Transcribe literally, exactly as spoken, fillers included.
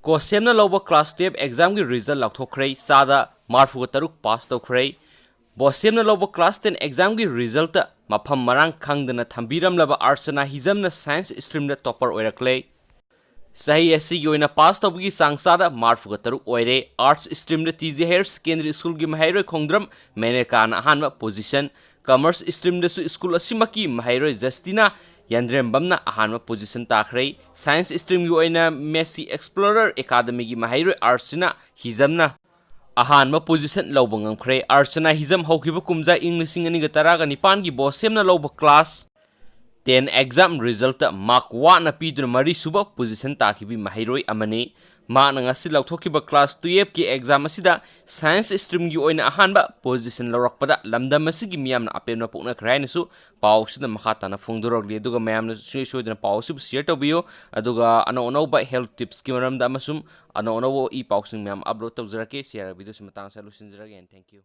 ꯀꯣꯁꯦꯝꯅ ꯂꯧꯕ class twelve examꯒꯤ result ꯂꯥꯎꯊꯣꯛꯈ꯭ꯔꯦ, ꯆꯥꯗ ꯃꯔꯐꯨꯒ ꯇꯔꯨꯛ pass ꯇꯧꯈ꯭ꯔꯦ꯫ ꯕꯣꯁꯦꯝꯅ ꯂꯧꯕ class ten examꯒꯤ resultꯇ ꯃꯐꯝ ꯃꯔꯥꯡ ꯈꯪꯗꯅ ꯊꯝꯕꯤꯔꯝꯂꯕ ꯑꯔꯆꯅꯥ ꯍꯤꯖꯝꯅ science streamꯗ topper ꯑꯣꯏꯔꯛꯂꯦ꯫ ꯆꯍꯤ ꯑꯁꯤꯒꯤ ꯑꯣꯏꯅ pass ꯇꯧꯕꯒꯤ ꯆꯥꯡ ꯆꯥꯗ ꯃꯔꯐꯨꯒ ꯇꯔꯨꯛ ꯑꯣꯏꯔꯦ꯫ Arts streamꯗ T J Higher Secondary Schoolꯒꯤ ꯃꯍꯩꯔꯣꯏ ꯈꯣꯡꯗ꯭ꯔꯝ ꯃꯦꯅꯦꯀꯥꯅ ꯑꯍꯥꯟꯕ position, Commerce streamꯗꯁꯨ school ꯑꯁꯤꯃꯛꯀꯤ ꯃꯍꯩꯔꯣꯏ ꯖꯁꯇꯤꯅꯥ ꯌꯥꯟꯗ꯭ꯔꯦꯝꯕꯝꯅ ꯑꯍꯥꯟꯕ position ꯇꯥꯈ꯭ꯔꯦ꯫ Science streamꯒꯤ ꯑꯣꯏꯅ Messi Explorer Academyꯒꯤ ꯃꯍꯩꯔꯣꯏ ꯑꯔꯆꯅꯥ ꯍꯤꯖꯝꯅ ꯑꯍꯥꯟꯕ position ꯂꯧꯕ ꯉꯝꯈ꯭ꯔꯦ꯫ ꯑꯔꯆꯅꯥ ꯍꯤꯖꯝ ꯍꯧꯈꯤꯕ ꯀꯨꯝꯖꯥ ꯏꯪ ꯂꯤꯁꯤꯡ ꯑꯅꯤꯒ ꯇꯔꯥꯒ ꯅꯤꯄꯥꯟꯒꯤ ꯕꯣꯁꯦꯝꯅ ꯂꯧꯕ class ten exam resultꯇ mark ꯋꯥꯠꯅ ꯄꯤꯗꯨꯅ ꯃꯔꯤꯁꯨꯕ position ꯇꯥꯈꯤꯕ ꯃꯍꯩꯔꯣꯏ ꯑꯃꯅꯤ꯫ ꯃꯍꯥꯛꯅ ꯉꯁꯤ ꯂꯥꯎꯊꯣꯛꯈꯤꯕ class twelveꯀꯤ exam ꯑꯁꯤꯗ science streamꯒꯤ ꯑꯣꯏꯅ ꯑꯍꯥꯟꯕ position ꯂꯧꯔꯛꯄꯗ ꯂꯝꯗꯝ ꯑꯁꯤꯒꯤ ꯃꯤꯌꯥꯝꯅ ꯑꯄꯦꯟꯕ ꯄꯣꯛꯅꯈ꯭ꯔꯦ ꯍꯥꯏꯅꯁꯨ ꯄꯥꯎ ꯑꯁꯤꯗ ꯃꯈꯥ ꯇꯥꯅ ꯐꯣꯡꯗꯣꯔꯛꯂꯤ꯫ ꯑꯗꯨꯒ ꯃꯌꯥꯝꯅ ꯁꯨꯡꯁꯣꯏ ꯁꯣꯏꯗꯅ ꯄꯥꯎ ꯑꯁꯤꯕꯨ share ꯇꯧꯕꯤꯌꯨ꯫ ꯑꯗꯨꯒ ꯑꯅꯧ ꯑꯅꯧꯕ health tipsꯀꯤ ꯃꯔꯝꯗ ꯑꯃꯁꯨꯡ ꯑꯅꯧ ꯑꯅꯧꯕ ꯏ ꯄꯥꯎꯁꯤꯡ ꯃꯌꯥꯝ upload ꯇꯧꯖꯔꯛꯀꯦ꯫ ꯁꯤ ꯍꯥꯏꯔꯒ videoꯁꯤ ꯃꯇꯥꯡ ꯑꯁꯤꯗ ꯂꯣꯏꯁꯤꯟꯖꯔꯒꯦ꯫ And thank you꯫